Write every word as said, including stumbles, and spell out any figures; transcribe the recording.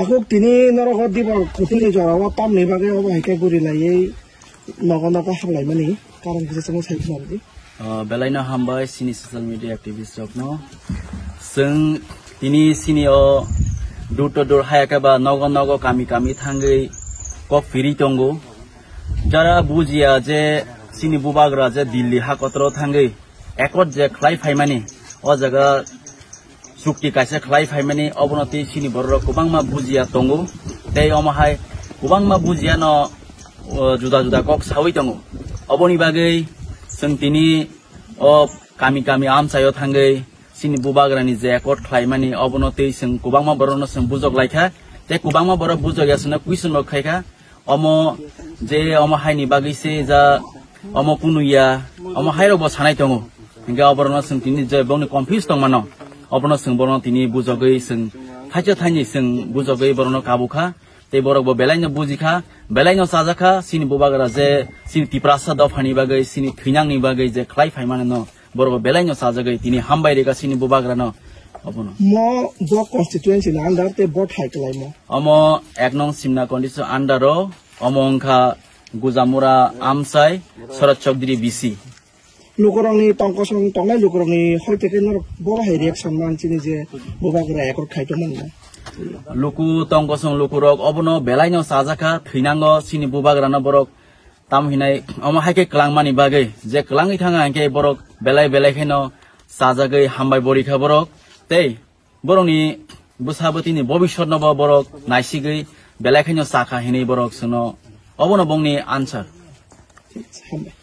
Takhuk tini norok o diba kuthumni jora o tamni bagwi obo hai khe guri laiwi nogo nogo hamlaimani karon kisa chwng sai khna rwdi. Ah, belaino hambai chini social media activist rokno. Chwng tini chini o door to door haya khe ba nogo nogo kami kami thangwi kok phiri tongo. Jara bujiya je chini bubagra je Delhi hakotro thangwi accord je khlai phaimani, o jaga chukti kaisa khlai phaimani, obono tei chini bororok kwbangma bujiya tongo, tei omo hai kwbangma bujiyano, o, juda juda kok saui tongo. Oboni bagwi chwng tini o kami kami amchaio thangwi chini bubagrani je accord khlaimani, obono tei chwng kwbangma borokno chwng bujok laikha, tei kwbangma borok bujok ya chwngno question bo khaikha. Omo je omo haini bagwi se ja omo kunu ya, omo hairok bo sanai tongo. Hingke oborokno chwng tini je bongni confuse tongmano, oborokno chwng borokno tini bujogwi chwng thaisa thaini chwng bujogwi borokno kabukha. Tei borok bo belaino bujikha, belaino chajakha, chini bubagra je chini Tiprasa dophani bagwi, chini thwinangni bagwi je khlai phaimani no, borok bo belaino chajagwi tini hambai rega chini bubagrano. Obono. Mo bo constituency ni under te vote hai kwlaimo. Omo ek nong Simna constituency under o, omo wngkha Gujamura Amchai, Sharad Chowdhury B C. Lukurokni tongkosong tongnai lukurokni hoi teke norok bo hai reaction man chini je bubagra ekor khai tongmani. Luku tongkosong lukurok obono belaino chajakha, thwinango chini bubagrano borok. Tam hinai omo hai khe kwlangmani bagwi, je kwlangwi thanga hinkhe borok belai belai kheno chajagwi hambai borikha borok, tei borokni bwsa bwtwini bobiswtno bo borok naisigwi belai kheno chakha hinwi borok chwngno, obono bongni answer. Hambai.